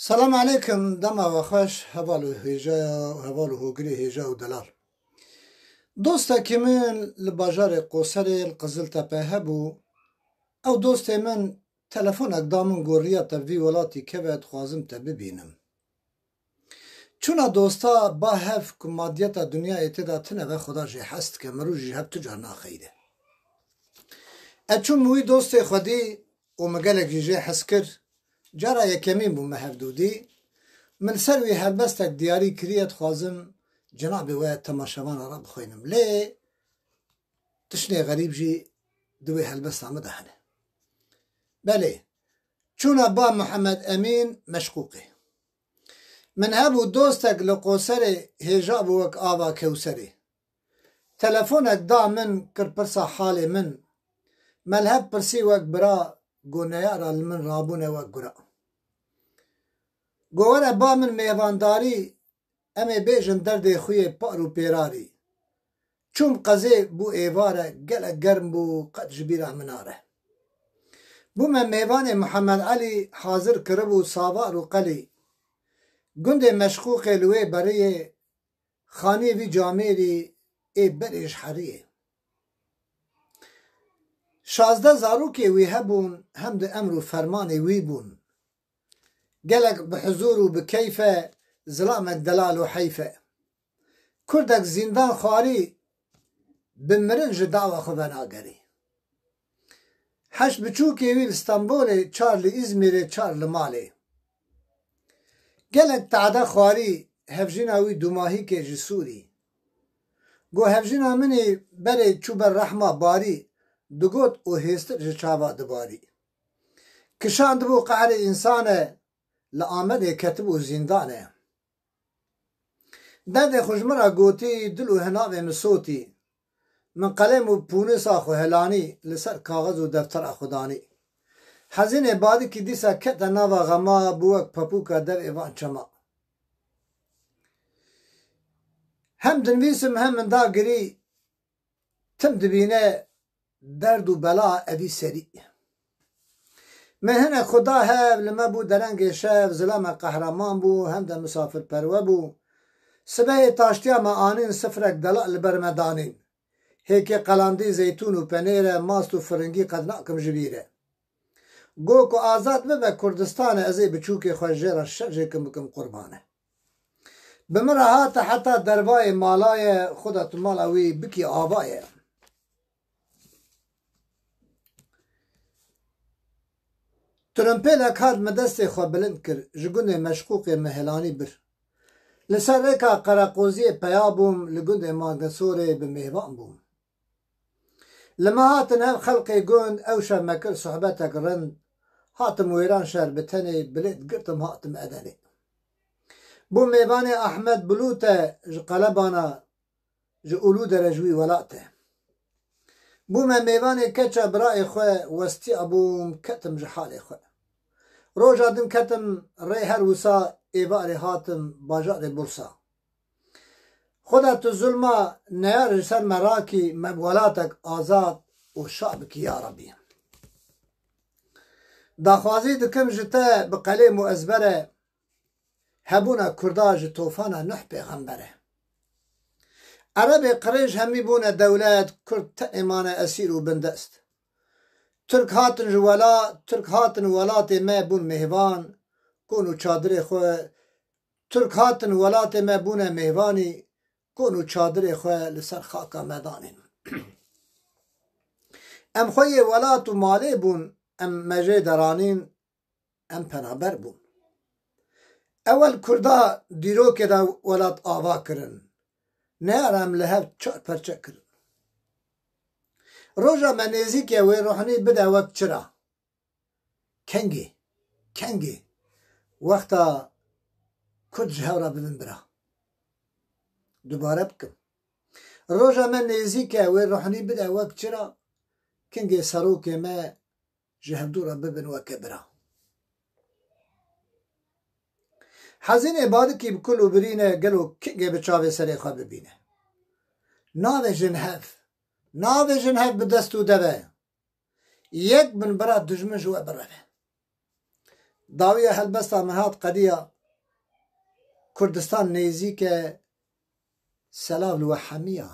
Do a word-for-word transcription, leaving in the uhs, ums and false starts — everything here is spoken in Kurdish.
Selam aleykum, dema we xweş, heval û hêjaya, heval û hogirê hêja û delal. Dostekî min li bajarê Qoserê li Qiziltepe hebû. Ew dostê min telefonek da min, got, "Riya te vî welatî keve, dixwazim te bibînim." Çûna dosta ba hev ku madiyeta dinyayê tê de tune ve, Xuda jê hez dike, mirov jî hev tu car naxeyde. Ez çûm wî dostê xwe dî û min gelek jî jê hez kir. Cara yekemîn bû me hevdû dî. Min ser wî helbestek diyarî kiriye, dixwazim cenabê we temaşevana re bixwînim. Lê tiştê xerîb jî di wê helbesta min de hene. Belê, çûna ba Mihemed Emîn Meşqûqê. Min hebû dostek li Qoserê, hêja bû wek ava Kewserê. Telefonek da min, kir pirsa halê min. Me li hev pirsî wek bira, got, "Neyara li min rabûne wek gura." Got, "Were ba min mêvandarî, em ê bêjin derdê xwe yê par û pêrarî." Çûm qezê, bû êvar e, gelek germ bû, qet ji bîra min nare. Bûme mêvanê Mihemed Elî, hazir kiribû savar û qelî. Gundê Meşqûqê li wê beriyê, xaniyê vî camêrî ê berê ji heriyê. Şazdeh zarokê wî hebûn, hem di emr û fermanê wî bûn. Gelek bi huzûr û bi keyf e, zilamek delal û heyf e. Kurdek zîndan xwarî, bi mirin ji dawa xwe venagerî. Heşt biçûkê wî li Stenbolê, çar li Îzmîrê, çar li malê. Gelek tade xwarî, hevjîna wî dûmahîkê ji Sûrî. Got, "Hevjîna min î berê çû ber rehma barî", digot û hêstir ji çava dibarî. Kişandibû qehrê însan e, li Amedê ketibû zîndan e. Derdê xwe ji min re gotî, dil û hinavê min sotî. Min qelem û pûnisa xwe helanî, li ser kaxez û deftera xwe danî. Hezînê Badikî dîsa kete nava xema, bû wek pepûka devê van çema. Hem dinivîsim hem min da girî, tim dibîne derd û bela evî serî. Min hinek xwe da hev, li me bû derengê şev, zilame qehreman bû, hem de misafirperwe bû. Sibehê taştiya me anîn, sifrek delal li ber me danîn. Hêkê qelandî, zeytûn û penêr e, mast û firingî qet nakim ji bîr e. Got ku azad bibe Kurdistan e, ez ê biçûkê xwe jê re şer jê kim bikim qurbane. Bi min re hate heta dervayê mala ye, xwe de tu mala wî bikî ava ye. Tirimpêlek hat, min destê xwe bilind kir, ji gundê Meşqûqê min helanî bir. Li ser rêka Qereqoziyê peya bûm, li gundê Mangesorê bi mêvan bûm. Li me hatin hev xelqê gund, ew şev me kir sohbetek rind, hatim wêran şer bi tenê, bilêt girtim hatim Edenê. Bû mêvanê Ahmet Bulûte ji Qelebana, ji Uludere ji wî welat e. Bûme mêvanê keça birayê xwe, westiya bûm, ketim ji halê xwe. Roja din ketim rê her wisa, êvarê hatim bajarê Bursa. Xuda tu zulma neyar ji ser me rakî, me bi welatek azad û şa bikî ya Rebî. Daxwazî dikim ji te bi qelêm û ezbere, hebûna Kurda ji tofana Nuh pêxember e. Erebê qirêj hemî bûne dewlet, Kurd tenê mane esîr û bindest. Tirk hatin ji wela, Tirk hatin welatê me bûn mêvan, kon û çadirê xwe, Tirk hatin welatê me bûne mêvanî, kon û çadirê xwe li ser xaka me danîn. Em xwe yê welat û malê bûn, em me jê deranîn, em penaber bûn. Ewel Kurda dîrokê de welat ava kirin. Neyar em li hev çar perçe kirin. Roja me nêzîk e, wê rohnî bide wek çira. Kengê, kengê, wexta Kurd ji hev re bibin bira. Dubare bikim. Roja me nêzîk e, wê rohnî bide wek çira, kengê serokê me ji hevdû re bibin weke bira. Hezînê Badikî bi kul û birîne, gelo kengê bi çavê serê xwe bibîne? Navêjin hev, navêjin hev bi dest û deve. Yek bin bira dijmin ji we bireve. Dawiya helbesta min hat qediya Kurdistan nêzîk e, selav li we hemiya.